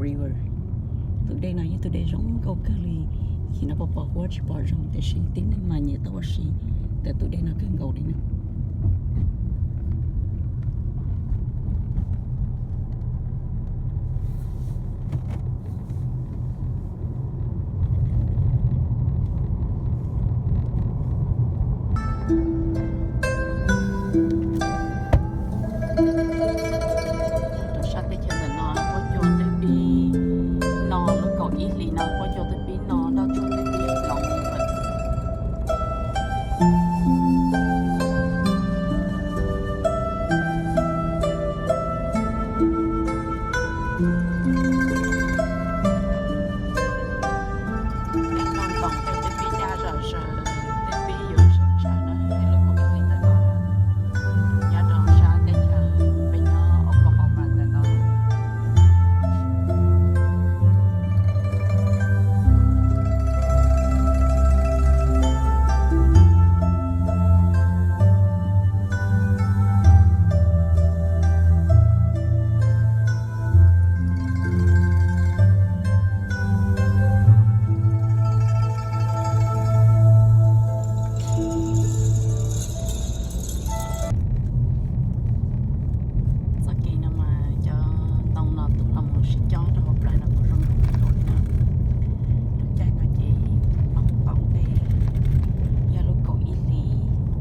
River. Tus dej no yog tus dej zoo nkauj kawg li. Ib chim no pom pom huab tsis pom zoo tiam sis tib neeg mas nyiam tau ua si ntawm tus dej no kawg nkaus li na. Rau sab teb chaws ntawm no kuj cua twb pib no, lub kaum ib hlis no kuj cua twb pib no, nroj tsuag twb pib hloov lawm. Noj ntoos tej twb pib daj zom zaws, twb pib yuav sib ntshaw no, lub kaum ib hlis ntawm no, nyob rau sab teb chaws peb nyob Oklahoma ntawm no. Txoj kev no mas cov ntoo no tuaj los mus sib cob rau hauv plawv no kuj zoo nkauj kawg nkaus li na. Lub caij no ces noj ntoos tej, yog lub kaum ib hlis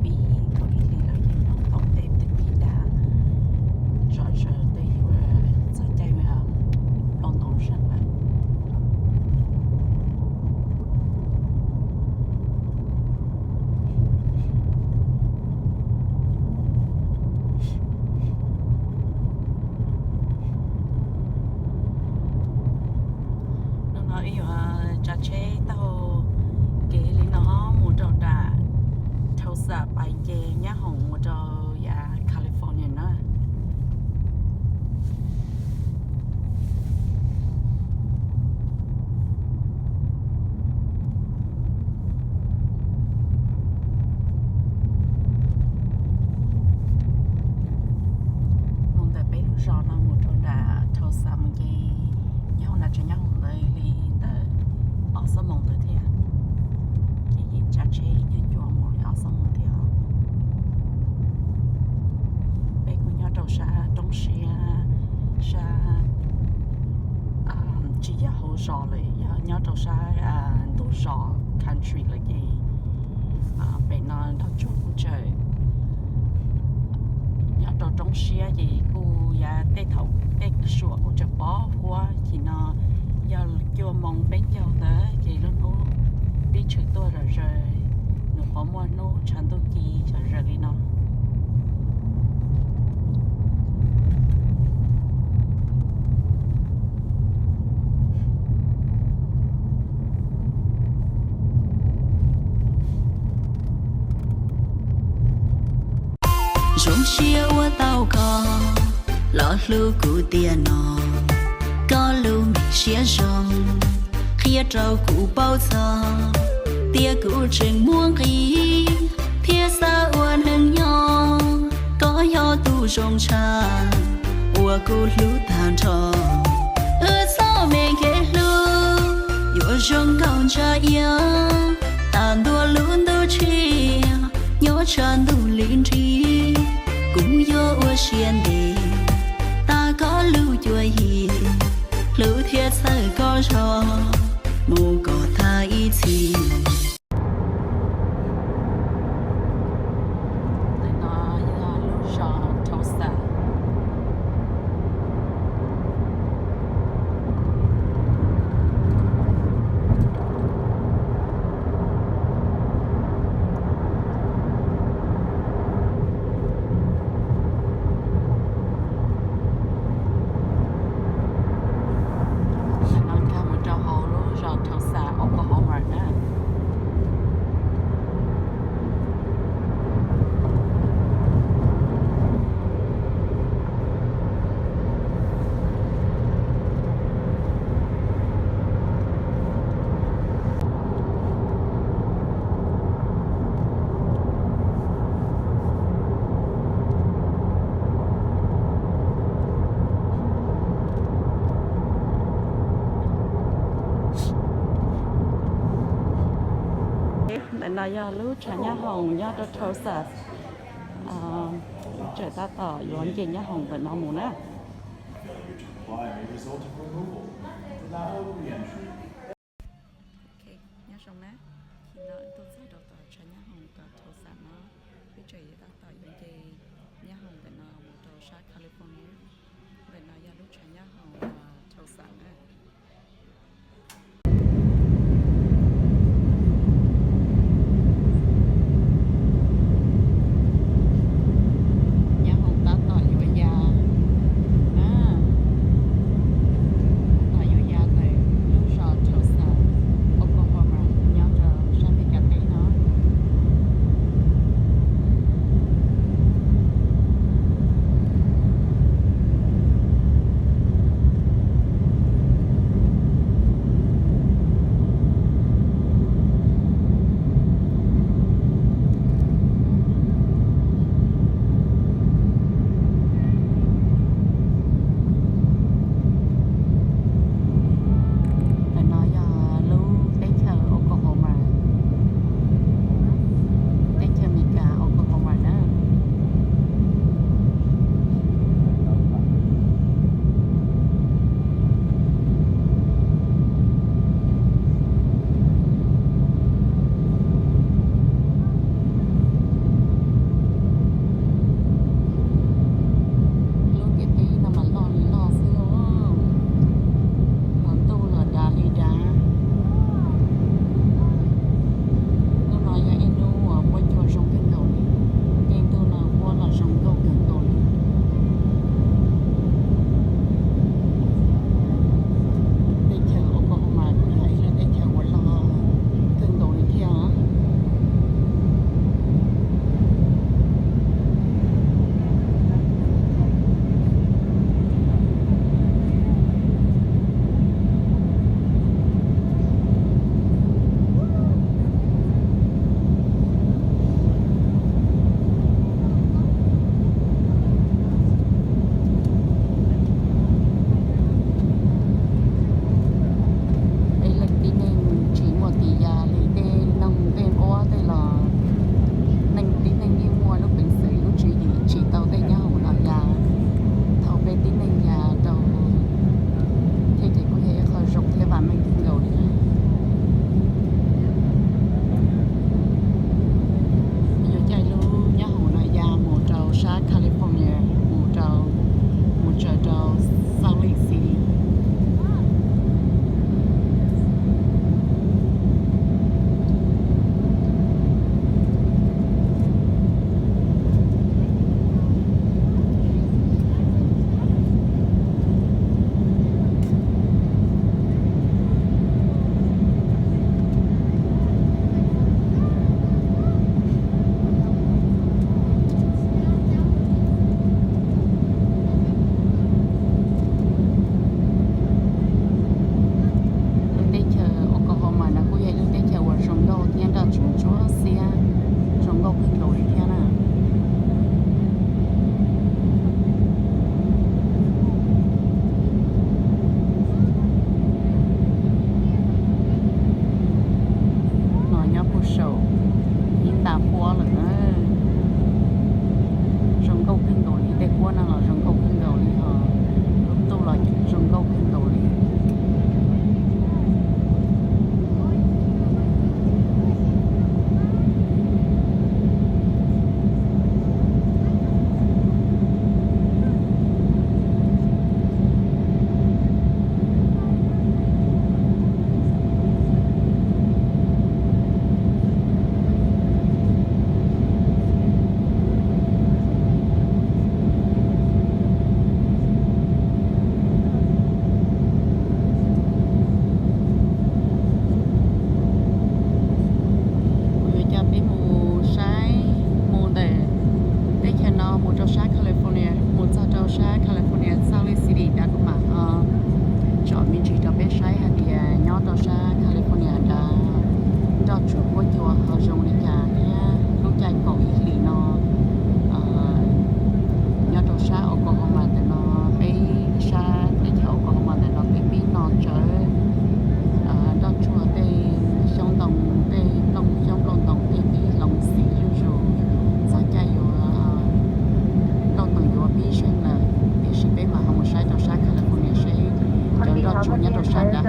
pib, kaum ib hlis lawm ces noj ntoos tej twb pib daj zom zaws, twb yuav txog caij nplooj ntoo zeeg lawm. Hnub no wb yuav tsav tsheb taug kev li no mus rau nram Tulsa pais nce nyab hoom mus rau yav California na. Mus ntawm peb lub zos no mus rau nram Tulsa mus nce nyob hauv nram tsev nyob hauv ntawd li ntawd ob xuab moos ntawd thiab. Ces yeej tsav tsheb nyuag cuav mus li ob xuab moos thiab os. Peb kuj nyob rau sab roob siab, sab tsis yog hauv zos lawm, yog nyob rau sab ntug zos country lawm ces pem no nroj tsuag kuj tseem nyob rau roob siab ces kuj yav tej thaum tej suam kuj tseem pom huab, chim no yog cuaj moos peb caug ntawd ces lub hnub pib tshwm tuaj zom zaws, nws qhov muaj hnub tshav ntuj ci zom zaws li no. Zoo siab ua tau koj los hlub kuv tiag no, koj lub me siab zoo qhia rau kuv paub txog tias kuv tseem muaj nqis thiab xav ua neej nyob. Koj yog tus zoo tshaj uas kuv hlub tag nrho. Wb txoj me kev hlub yuav zoo nkauj ntsa iab tas ntua lub ntuj tshiab, nyob tshav ntuj li nrig kuv yuav ua siab ntev tas koj lub cuab yig, hlub thiab txhawb koj zog mus kom tag ib txhis. Ntawm no yog lub zos Tulsa. Ntawm no nkag mus rau hauv lub zos Tulsa, Oklahoma na. No yog lub tshav nyab hoom nyob rau Tulsa. Tseem tab tom yuav nce nyab hoom ntawm no mus na. Ok, nyob zoo na, khi no wb tuaj txog rau tom tshav nyab hoom tom Tulsa no, wb tseem yuav tab tom yuav nce nyab hoom ntawm no mus rau sab California. Ntawm no yog lub tshav nyab hoom Tulsa na. Nyab hoom tab tom yuav ya, tab tom yuav ya ntawm lub zos Tulsa, Oklahoma, nyob rau sab Meskas teb no.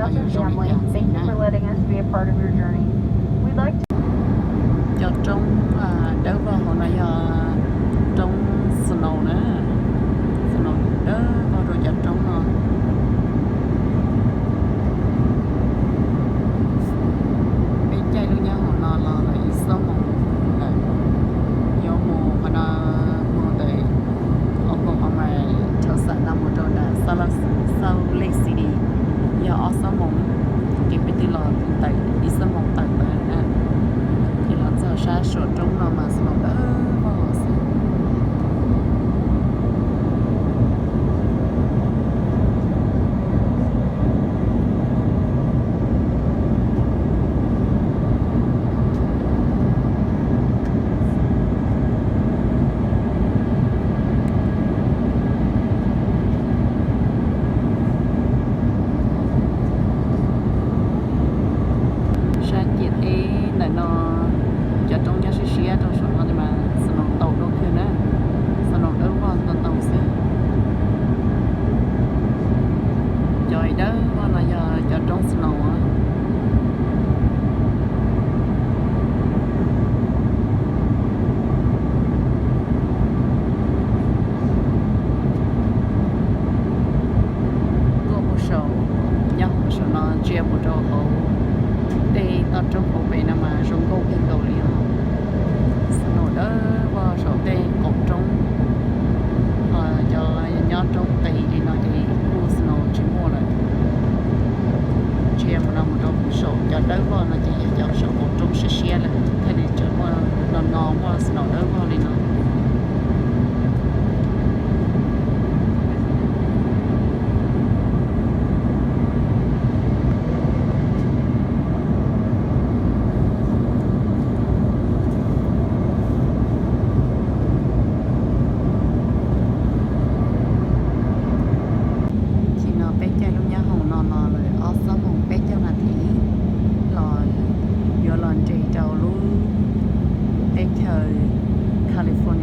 Cov roob dawb vog hauv no yog roob snow na, snow dawb vog rau cov roob no. Peb caij lub nyab hoom no los lawm ib xuab moos lawm, yuav mus qhov no, mus ntawm Oklahoma, Tulsa no mus rau nram Salt Lake City yog ob xuab moos, ces peb twb los tawm ib xuab moos tawm lawm na. Ces los txog sab saum roob no mas snow dawb vog xwb. Sab ciam teb ntawm no, cov roob nyob siab siab rau saum no mas snow ntau dua kawg na, snow dawb vog ntau ntau xwb. Cov dawb vog no yog cov roob snow. Tuaj mus saum, nyob hauv saum no ntsia mus rau hauv tej toj roob hauv pes no mas zoo nkauj kawg nkaus li os. Snow dawb vog saum tej qaum roob, ho cov nyob roob qis li no ces kuj snow tsis muaj lawm. Ntsia mus no mus rau saum cov dawb vog no ces yog cov saum qaum roob siab siab lawm, thiaj li tseem muaj no no muaj snow dawb vog li no. Tam sim no peb caij lub nyab hoom no los lawm ob xuab moos peb caug nas this los yuav los nres rau lub teb chaws California.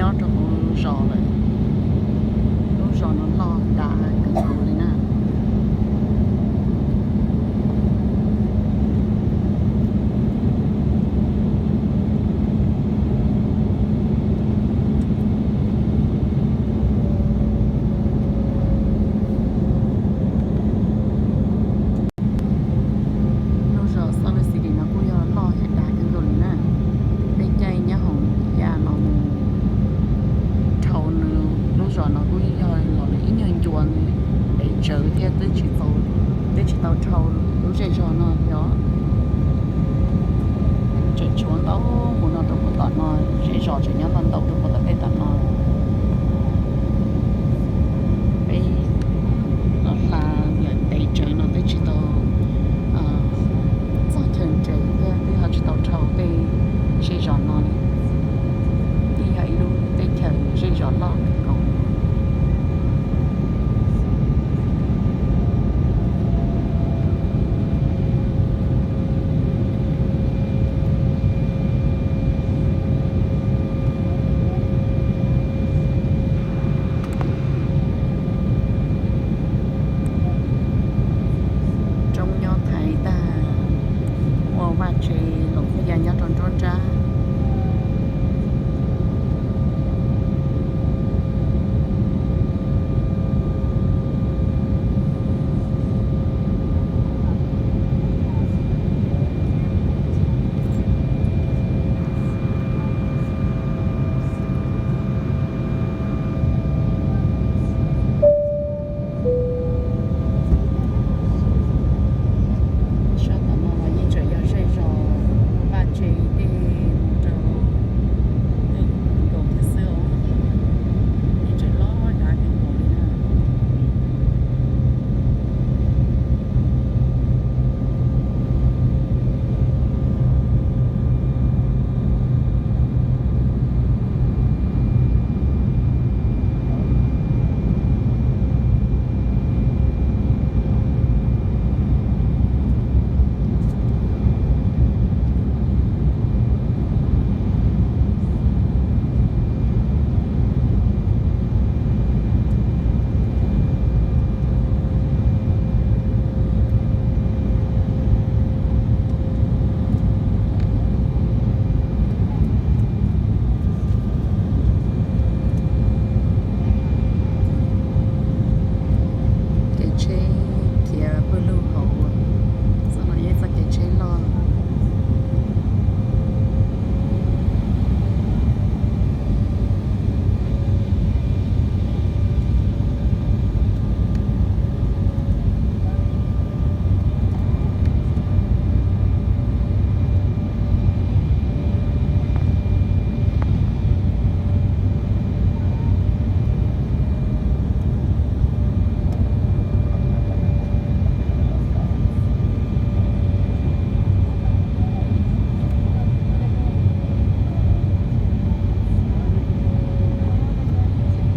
Nyob rau hauv zos lawm, lub zos no loj dav kawg nkaus li na. Lub zos Salt Lake City no kuj yog loj thiab dav kawg nkaus li na. Peb caij nyab hoom ya los mus dhau nws lub zos no kuj yog los lawm ib nyuag ncua ntev tsawv thiab twb tsis tau, twb tsis tau dhau lub zej zos no thiab. Tseem tshuav ntau mus no rau puag tom no, zej zos tseem nyob ntau ntau rau puag tom peb tom no. Peb los hla lawm ntev tsawv no twb tsis tau txog chaw ntses thiab twb ho tsis tau dhau tej zej zos no li. Yeej yog ib lub teb chaws zej zos loj kawg nkaus. Roob nyob thaiv tag, ua vaj tse los kuj ya nyob rau nruab nrab. Sab tom no los yeej tseem yog zej zos vaj tse tej mus rau tej nkaus thiab xwb os. Yeej tseem loj dav kawg nkaus li na. Kev tsheb khiav pawg lug hauv, txoj no yog ib txoj kev tsheb loj.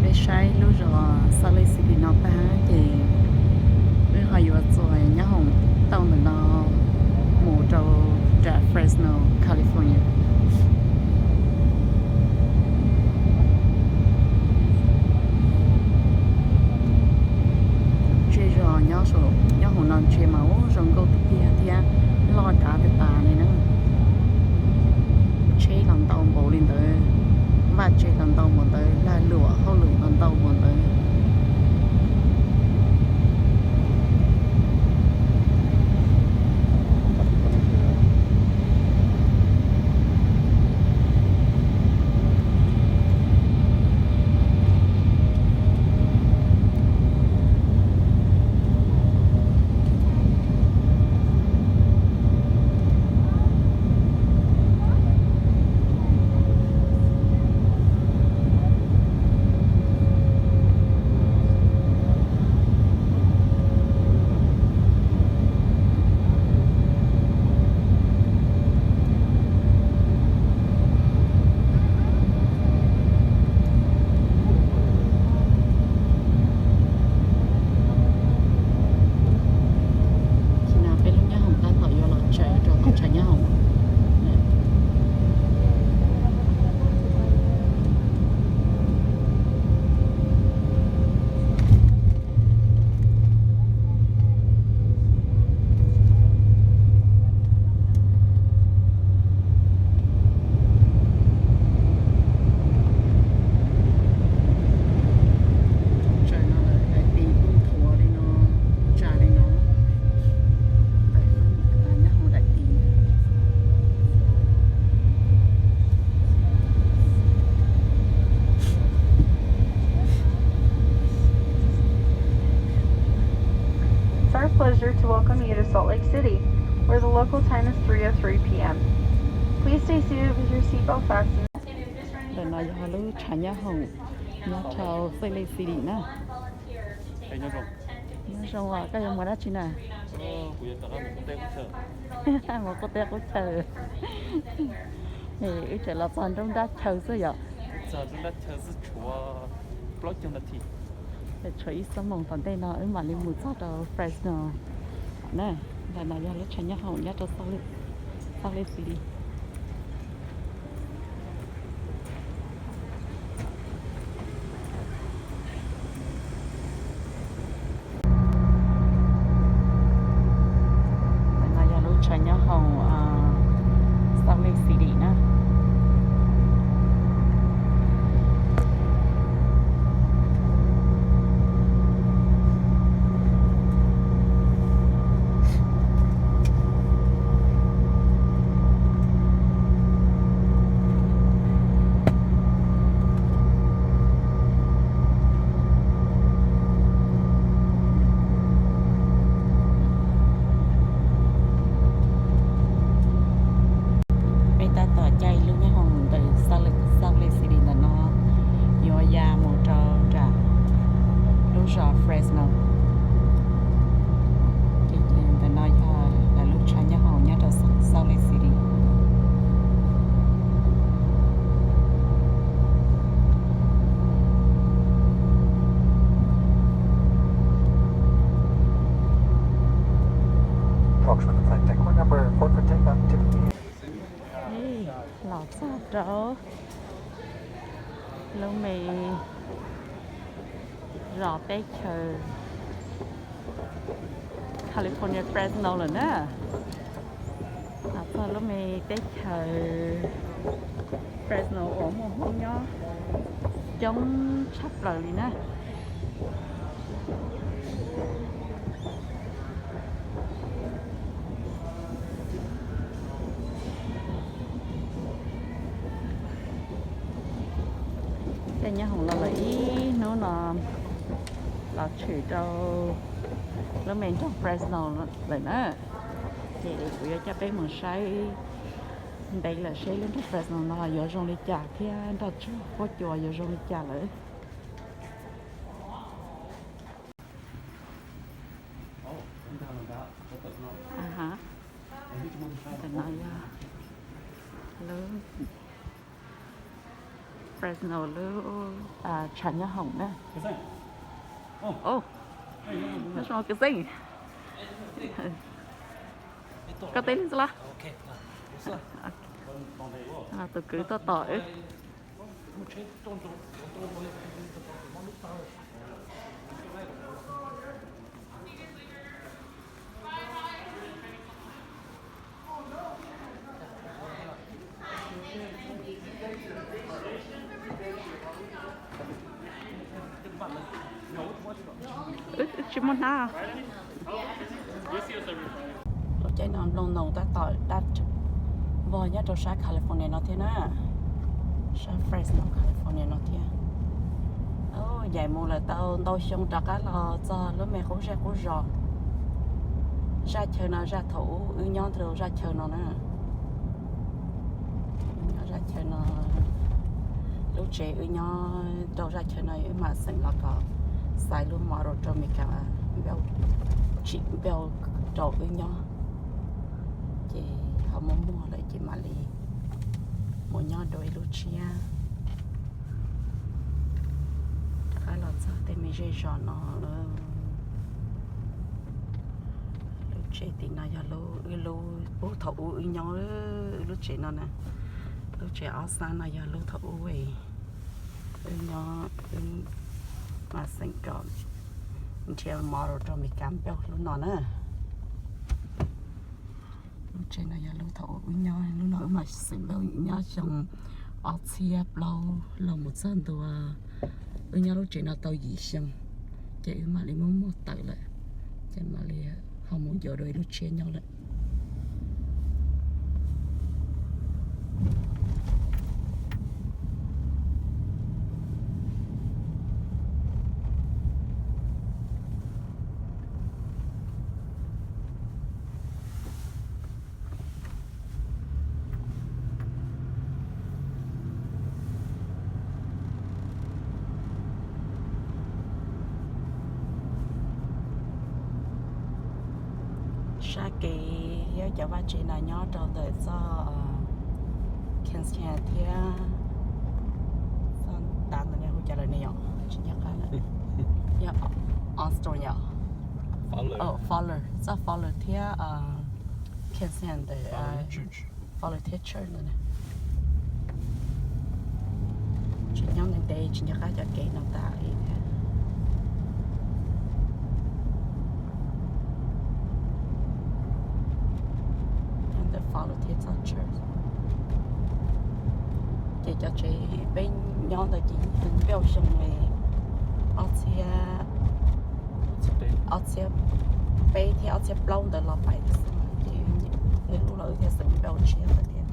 Peb saib lub zos Salt Lake City no tag ces wb ho yuav txuas nyab hoom tau ntawm no mus rau nram Fresno, California. Zej zos nyob saum, nyob hauv no ntsia mas ub zoo nkauj tiag tiag thiab loj dav tiag tas li na. Tsheb los ntau npaum li ntawd, vaj tse los ntau npaum ntawd, lag luam hauj lwm los ntau npaum ntawd. Welcome you to Salt Lake City, where the local time is three oh three p m. Please stay seated with your seatbelt fastened. Ntawm no yog lub tshav nyob hoom nyob rau Salt Lake City na. Nyob zoo, koj yuav mus dab tsi na? Mus qub teb qub chaw. Wb tseem los txog nruab nrab chaw xwb yom. Tshuav ib xuab moos tom ntej no wb mam li mus txog rau Fresno na. Ntawm no yog lub tshav nyob hoom nyob rau Salt Lake City. Ntawm no yog lub tshav nyob hoom Salt Lake City na. Peb tab tom caij lub nyob hoom ntawm Salt Lake, Salt Lake City ntawm no yuav ya mus rau nram lub zos Fresno. Ces ntawm no yog lawv lub tshav nyob hoom nyob rau Salt Lake City. Approximate flight deck one number four for takeoff, typically. Los txog rau lub me zos teb chaws California Fresno lawm na. Los txog lub me teb chaws Fresno uas muaj Hmoob nyob coob tshaj plaws li na. Caij nyob hoom los lawm ib hnub no los tshwm rau lub me nroog Fresno lawm na. Ces kuv yuav coj peb mus saib ntev lawm seb lub nroog Fresno no yuav zoo li cas thiab nroj tsuag huab cua yuav zoo li cas lawm. Ntawm no yog lub Fresno lub tshav nyob hoom na. Nyob zoo kwv tij. Koj teb li ntxwg los? Tus kwv tuaj tos wb. Wb tsis muaj hnab. Lub caij no nplooj ntoo tab tom daj vog nyob rau sab California no thiab na, sab Fresno California no thiab. Yaim mus lawm tau ntau xyoo rov qab los txog lub me qub zej qub zos. Zaj chaw no zaj thaum ub wb nyob rau zaj chaw no na. Zaj chaw no, lub tsev wb nyob rau zaj chaw no wb mam xeem los kom xaiv lub model rau Meskas, tsim npauj rau wb nyob. Ces ho muaj muag lawm ces mam li mus nyob dua ib lub tshiab. Rov qab los txog tej me zej zos no lawm. Lub tsev tim no yog lub, wb lub, ub, thaum ub wb nyob, wb lub tsev no na, lub tsev ob xab no yog lub thaum ub wb nyob, wb mam xeem kom nrhiav model rau Meskas npauj lub no na. Lub tsev no yog lub thaum ub wb nyob, lub no wb mam xeem npauj nyob xyoo ob txhiab plaub los mus txog ntua. Wb nyob lub tsev no tau yim xyoo, ces wb mam li muab muag tawm lawm, ces mam li ho mus yuav dua ib lub tshiab nyob lawm. Sab kev thiab cov vaj tsev no nyob rau ntawm txoj Kensington thiab txoj tav ntawd hu cas lawm ne yom, tsis nco qab lawm. Yog Armstrong yom? Fowler, txoj Fowler thiab Kensington ntawm Fowler thiab church ntawd. Tsis nyob ntev ntev tsis nco qab cov kev no tas li thiab. Ntawm Fowler thiab txoj church. Ces cov tsev peb nyob ntawd ces npaj xyoo li ob txhiab, ob txhiab peb thiab ob txhiab plaub ntawd los pais, ces wb lub los wb thiaj xeem npaj tshiab ntawd thiab.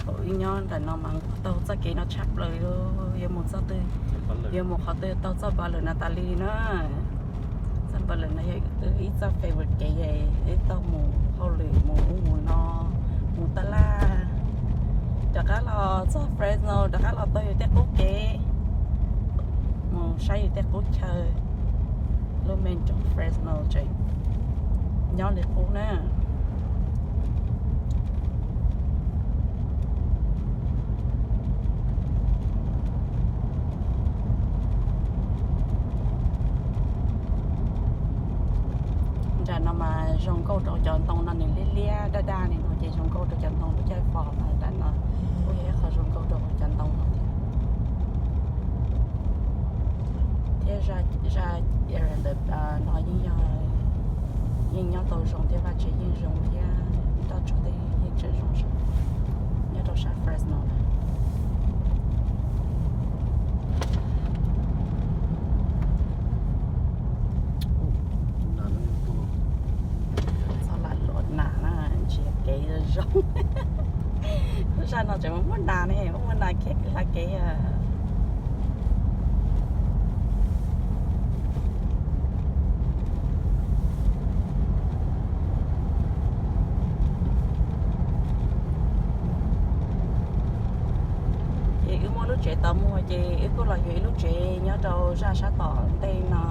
Thaum wb nyob ntawm no mas nquag tau txoj kev no tshaj plaws li, yuav mus txoj twg, yuav mus qhov twg tau txoj Butler no tas li na. Txoj Butler no yog wb ib txoj favorite kev, wb tau mus hauj lwm mus ub mus no, mus tab laj, rov qab los txog Fresno rov qab los tau yus tej qub kev, mus saib yus tej qub chaw. Lub me nroog Fresno tseem nyob li qub na. Nram no mas zoo nkauj rau cov ntoo no nws liab liab daj daj li no ces zoo nkauj rau cov ntoo lub caij fos no. Nram no kuj yog ib qho zoo nkauj rau cov ntoo no thiab. Thiab zaj area ntawm no yeej yog, yeej nyob tau zoo thiab vaj tsev yeej zoo thiab, nroj tsuag tej yeej tseem zoo nyob rau sab Fresno na. Txhob lam luam nas na, ntsia kev zoo. Lub zaj no tseem muaj nas ne, muaj nas khiab hla kev. Ces wb muaj lub tsev tau muag ces wb kuj los yuav ib lub tsev nyob rau zaj sab tom ntej no.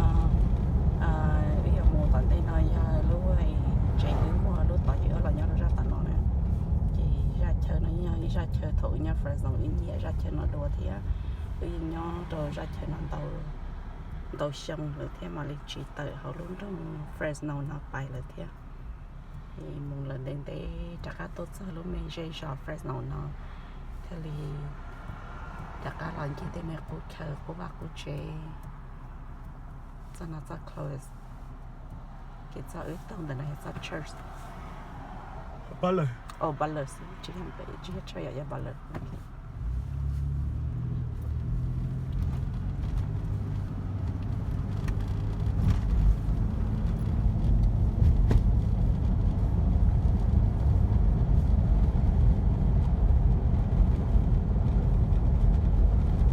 Wb yuav mus tom ntej no yog lub tsev wb muag lub tod ces wb los nyob rau zaj tom no na. Ces zaj chaw no yog ib zaj chaw thaum wb nyob Fresno wb nyiam zaj chaw no dua thiab. Wb yeej nyob rau zaj chaw no ntau, ntau xyoo lawm thiab mam li tsis tawm hauv lub nroog Fresno no pais lawm thiab. Mus lawm ntev ntev rov qab tuaj txog lub me zej zos Fresno no thiaj li rov qab los ncig tej me qub chaw qub vaj qub tsev. Txoj no txoj close, ces txoj wb taug ntawm no yog txoj church. Butler, tsis yog church, yog Butler.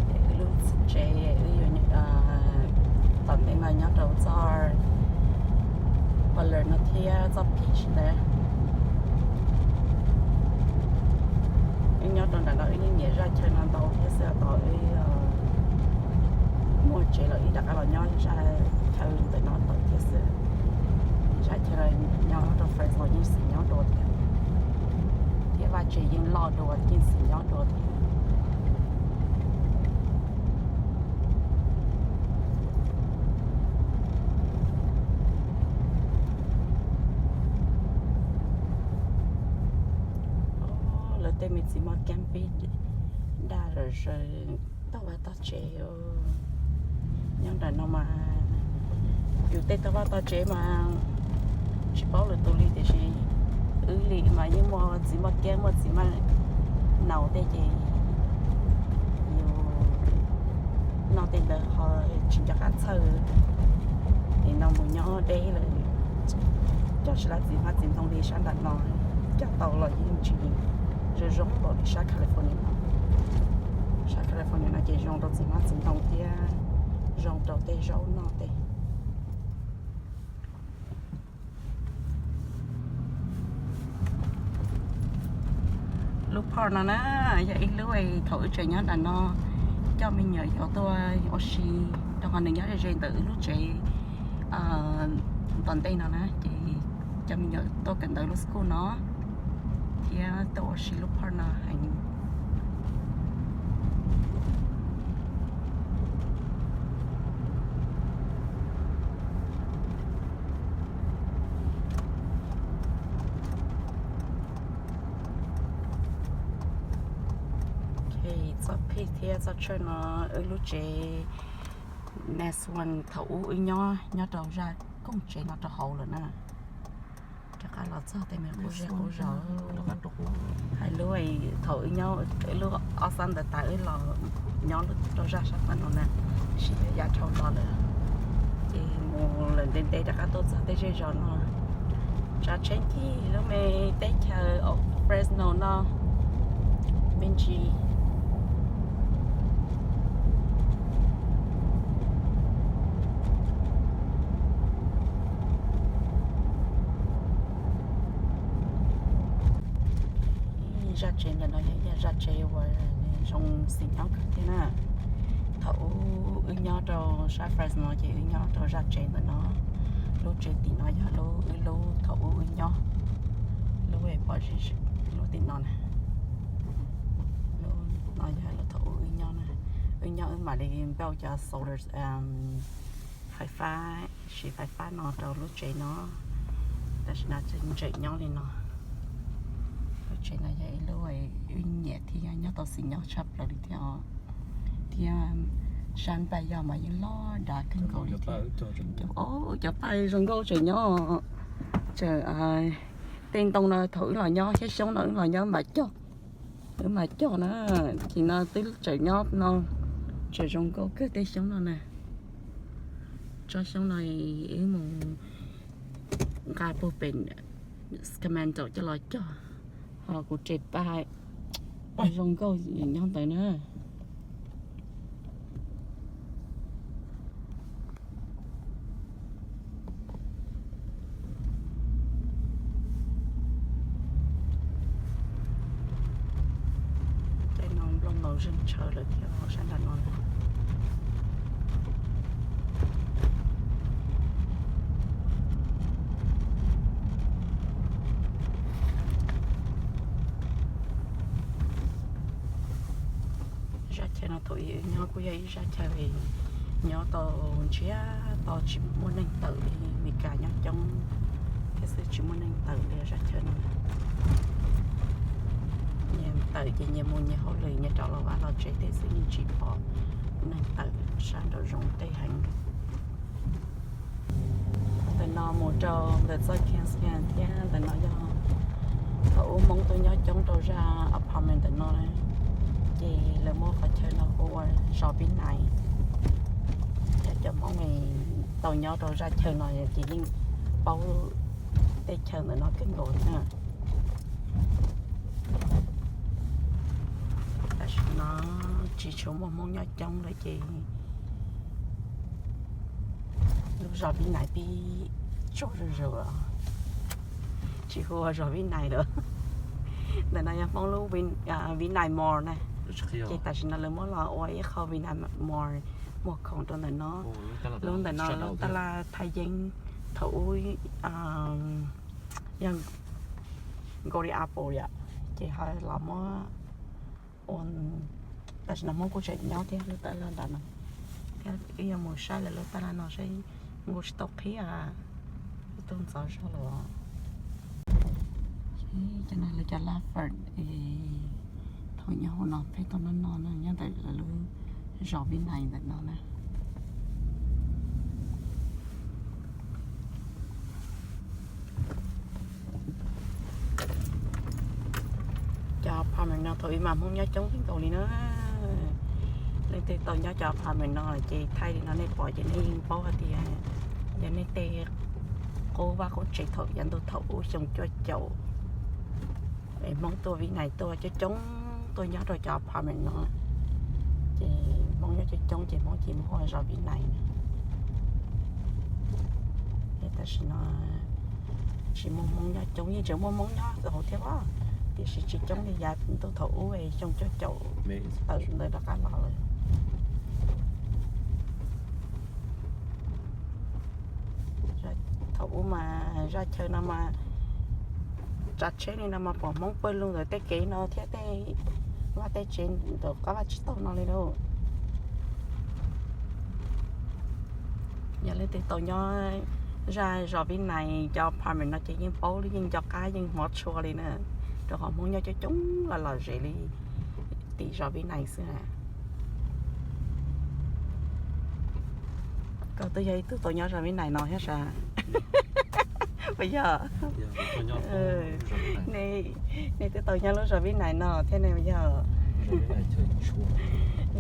Wb lub tsev wb yuav tom ntej no nyob rau txoj Butler no thiab txoj Peach ntawd. Wb nyob rau nram no wb yeej nyiam zaj chaw no ntau thiab xwb, tos wb muaj tsev los wb rov qab los nyob zaj chaw ntawm no ntau thiab xwb. Zaj chaw no nyob rau Fresno yeej xis nyob dua thiab, thiab vaj tsev yeej loj dua yeej xis nyob dua thiab. Lawv tej me txiv maj camping daj zom zaws toj vaj toj tsev. Nyob nram no mas yus tej toj vaj toj tsev mas tsis paub lwm tus li tiam sis wb li mas yeej muaj txiv maj camping muaj txiv maj naus tej ces yus noj tej ntawd ho tsis nco qab txhawj. Nim no mus nyob deb lawm, coj tsis tau txiv hmab txiv ntoo li sab nram no, coj tau los yeej tsis zoo zoo npaum li sab California no. Sab California no ces zoo rau txiv hmab txiv ntoo thiab zoo rau tej zaub noj tej. Lub no na, yog ib lub thaum wb tseem nyob nram no, coj me nyuam yaus tuaj ua si, rau qhov nws nyob ze ze ntawm wb lub tsev tom ntej no na, ces coj me nyuam tuaj kawm ntawv lub school no, thiab tuaj ua si lub park no heev. Txoj phij thiab txoj tshawj no, wb lub tsev next one thaum ub wb nyob nyob rau zaj kooj tsev no rau hauv lawm na. Rov qab los txog tej me qub zej qub zos. Hais lub thaum wb nyob lub ob xab ntawd tas wb los nyob rau zaj sab tom no na, tab sis yog yav dhau los lawm, ces mus lawm ntev ntev rov qab tuaj txog tej zej zos no. Tsav tsheb ncig lub me teb chaws Fresno no me ntsis. Zaj tsev ntawm no yog ib zaj tsev uas zoo xis nyob kawg thiab na. Thaum ub wb nyob rau sab Fresno ces wb nyob rau zaj tsev ntawm no. Lub tsev tim no yog lub wb lub thaum ub wb nyob, lub pom lub tim no na. Lub no yog lub thaum ub wb nyob na. Wb nyob wb mam li npauj cov solar, fais fab, siv fais fab no rau lub tsev no, tam sim no tseem nyob li no. Lub tsev no yog ib lub wb nyiam thiab nyob tau xis nyob tshaj plaws li thiab os. Thiab sab npaj yog mas yeej loj dav kawg nkaus li thiab. Cov paj zoo nkauj tseem nyob, tseem, tej ntoo no thaum wb los nyob thiab xyoob no wb los nyob mam cog, wb mam cog na. Ces no twb tseem nyob no, tseem zoo nkauj kawg tej xyoob no na. Tsob xyoob no wb mus nqa puag pem Sacramento coj los cog, ho kuv tsev paj zoo nkauj nyob ntawd na. Tej no nplooj nkaus zeeg tshaw lawm thiab sab nram no. Zaj chaw no thaum ub wb nyob kuj yog ib zaj chaw nyob tau ntsiag to, tsis muaj neeg tawm li. Meskas nyob coob thiab xwb, tsis muaj neeg tawm li zaj chaw no. Nyias tawm ces nyias mus nyias hauj lwm, nyias rov los vaj los tsev tej xwb, yeej tsis pom neeg tawm sab nraum zoov tej heev. Ntawm no mus rau ntawm txoj Canyon thiab. Ntawm no yog thaum ub Hmoob tuaj nyob coob rau zaj apartment ntawm no, ces lawv muab qhov chaw no hu ua zos Vib Nais. Cov Hmoob tau nyob rau zaj chaw no ces yeej paub tej chaw ntawm no kawg nkaus na. Tam sim no tsis tshua muaj Hmoob nyob coob lawm ces lub zos Vib Nais pib tsuag zuj zus, tsis hu ua zos Vib Nais lawm. Ntawm no yog Hmoob lub Vib Nais Mall na, ces tam sim no lawv muab los ua ib qho Vib Nais Mall muag khoom rau ntawm no. Lub ntawm no lub taj laj thaj yeeb thaum ub yog Golden Apple yom, ces ho los muab ua, tam sim no Hmoob kuj tseem nyob thiab lub taj laj ntawm no. Thiab wb yuav mus saib lawv lub taj laj no saib nkaus tsis tau qhib, ib tug ntxov zog los. Cov no lawv cov lab fur es thaum nyob hauv no pheej tuaj noj noj no nyob ntawm lawv lub zos Vib Nais ntawm no na. Cov apartment no thaum ub mas Hmoob nyob coob kawg nkaus li na. Leej twg tau nyob cov apartment no ces thaij li no nej pom ces nej yeej paub hais tias yog nej tej qub vaj qub tsev thaum yav ntuj thaum ub xyoo cuaj caum es Hmoob tuaj Vib Nais tuaj coob coob tuaj nyob rau cov apartment no. Ces Hmoob nyob coob coob ces Hmoob cia li muab hu ua zos Vib Nais na. Tam sim no tsis muaj Hmoob nyob coob, yeej tseem muaj Hmoob nyob hauv thiab os. Tiam sis tsis coob li yav ntuj thaum ub xyoo cuaj caum tawm ntawd rov qab los lawm. Thaum ub mas zaj chaw no mas tsav tsheb li no mas pom Hmoob pawg lug ntawm tej kev no thiab tej vaj tej tsev ntawm qab vaj tsib taug no li lauj. Yog leej twg tau nyob zaj zos Vib Nais cov apartment no ces yeej paub li, yeej nco qab yeej hmov tshua li na, rau qhov Hmoob nyob coob coob los lom zem li tim zos Vib Nais xwb na. Koj twb yog ib tug tau nyob zos Vib Nais no thiab sas? Puas yog? Nej twb tau nyob lub zos Vib Nais no thiab ne puas yog?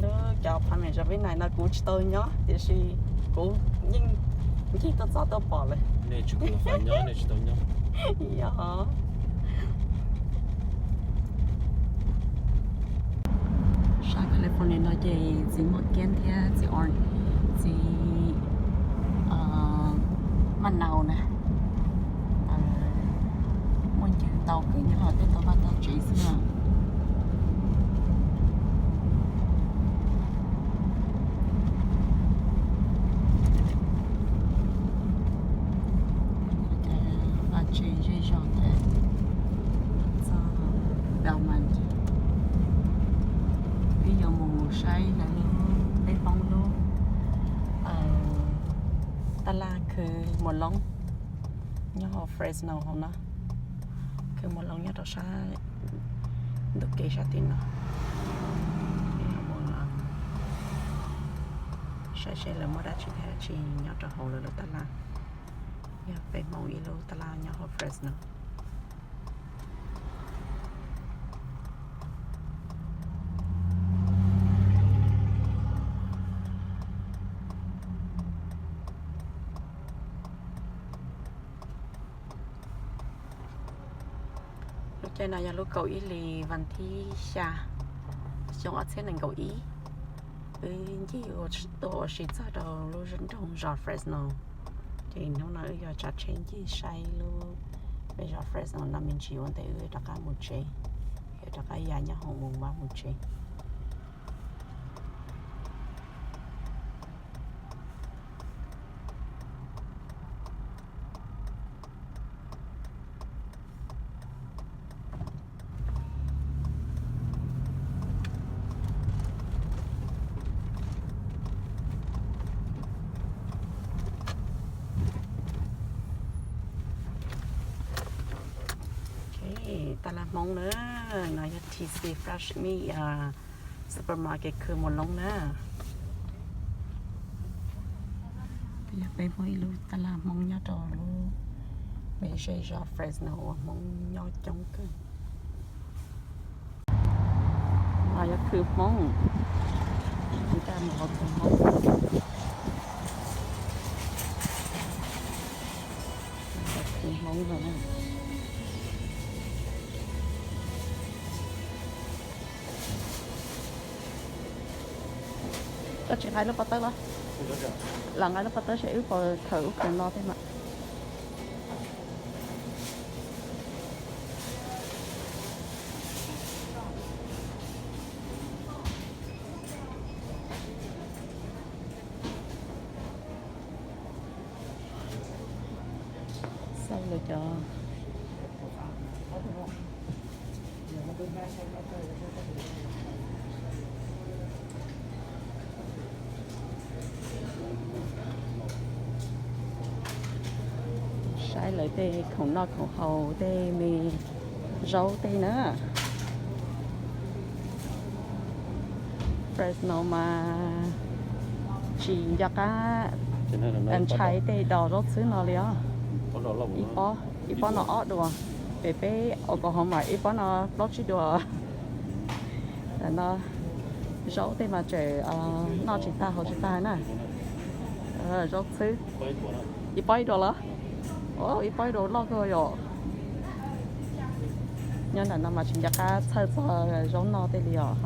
Lub cov apartment zos Vib Nais no kuv tsis tau nyob tiam sis kuv yeej ncig tuaj txog tuaj pom lawm. Yog. Sab California no ces txiv Morgan thiab txiv Or, txiv Maj Nau na, muaj ncw tau kws nyob hauv tej tog vaj tog tsev xwb na. Vaj tsev zej zog ntawd txog Belmont. Wb yuav mus saib lawv lub, peb Hmoob lub taj laj khw muas loob nyob hauv Fresno hauv no. Khw muas loob nyob rau sab ntuj kev sab tim no. Saib seb lawv muaj dab tsi thiab dab tsi nyob rau hauv lawv lub taj laj. Yog peb Hmoob ib lub taj laj nyob hauv Fresno. Lub caij no yog lub kaum ib hlis vas thib xya, xyoo ob txhiab nees nkaum ib. Wb ncig tuaj ua si txog rau lub nroog zos Fresno, ces hnub no wb yuav tsav tsheb ncig saib lub, peb zos Fresno no me ntsis ua ntej wb rov qab mus tsev, yuav rov qab ya nyob hoos mus mab mus tsev. Taj laj Hmoob na, no yog T C Fresh Meat Supermarket khw Muas Loob na. Yog peb muaj ib lub taj laj Hmoob nyob rau lub me zej zos Fresno uas Hmoob nyob coob kawg. No yog khw Hmoob, nkaj mus hauv khw Hmoob. Khw Hmoob no na. Koj tsis nqa lub pob tawb los? Los nqa lub pob tawb seb wb puas khaws ub khaws no thiab mas. Xauj lawv cov Saib lawv tej khoom noj khoom haus tej me zaub tej na. Fresno mas tsis nco qab ntshai tej dos zaub txhwb no li os. Ib pob, ib pob no ob duas, pem peb Oklahoma mas ib pob no plaub tsib duas. No zaub tej mas tseem noj tsis tag haus tsis tag na. Zaub txhwb. Ib pob ib duas los? Ib pob ib duas loj kawg yom. Nyob nram no mas tsis nco qab txhawj txog zaub noj tej li os.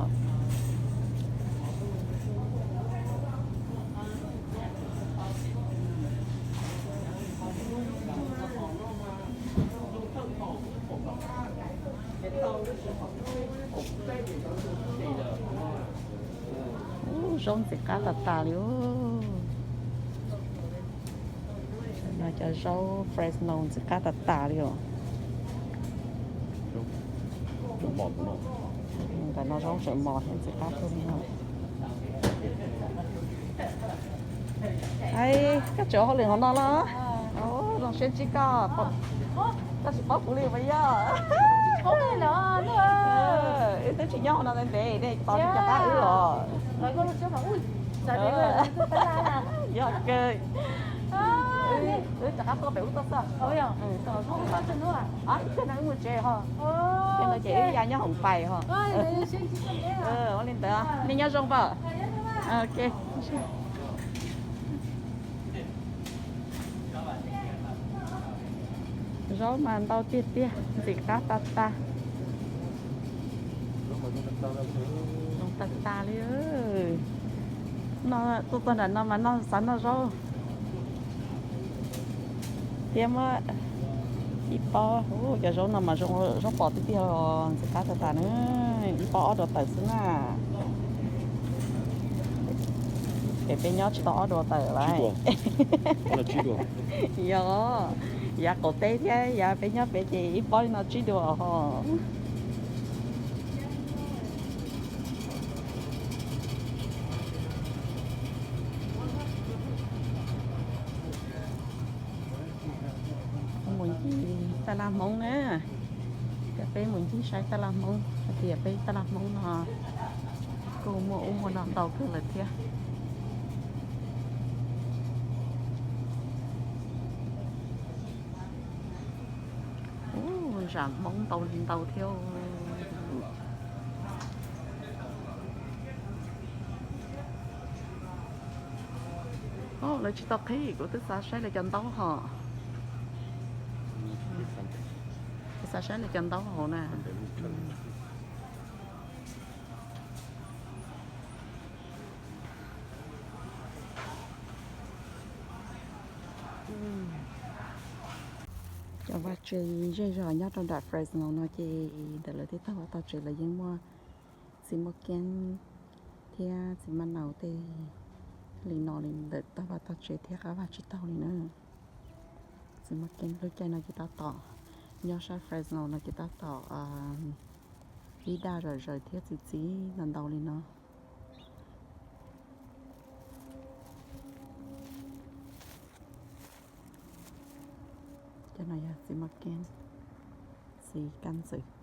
Ub, zaub ntxim qab tas tas li. No cov zaub Fresno ntxim qab tas tas li os. Ntawm no zaub tseem mos thiab ntxim qab kawg li os. Ai, koj tseem ua hauj lwm hauv no los? Zoo siab ntsib koj. Koj tsis paub kuv li puas yog? Wb twb tsis nyob hauv no ntev ntev, nej tos tsis rov qab wb los. Yog kawg. Wb rov qab tuaj pem ub tuaj xwb. Ib pliag no wb mus tsev ho. Ib pliag no ces wb ya nyob hoom pais ho. Ua li ntawd, nej nyob zoo npawg. Ok. Zaub mas ntau tiag tiag, ntxim qab tas tas. Zoo tas tas li. No tuaj txog nram no mas no xav noj zaub. Thiab muab ib pob, cov zaub no mas zoo pom tiag tiag, ntxim qab tas tas na. Ib pob ob dollar tawm xwb na. Pem peb nyob tsis tau ob dollar tawm lawm. Yog, yav qaum teb thiab yav peb nyob pem ces ib pob li no tsib dollar ho. Mus ncig taj laj Hmoob na, coj peb mus ncig saib taj laj Hmoob hais tias peb taj laj Hmoob no kuj muaj ub muaj no ntau kawg lawm thiab. Ub, zam Hmoob ntau li ntau thiab. Lawv tsis tau qhib, kuv twb xav saib lawv cov ntaub hos. Kuv xav saib lawv cov ntaub hauv na. Cov vaj tse zej zog nyob rau nram Fresno no ces ntawm lawv tej tog vaj tog tsev lawv yeej muaj txiv muaj keeb thiab txiv maj naus tej li no li ntawm tog vaj tog tsev thiab qab vaj tsis taug li na. Txiv muaj keeb lub caij no ces tab tom nyob sab Fresno no ces tab tom ib daj zom zaws thiab txi txiv ntau ntau li no. Cov no yog txiv muaj keeb, txiv kab ntxwv.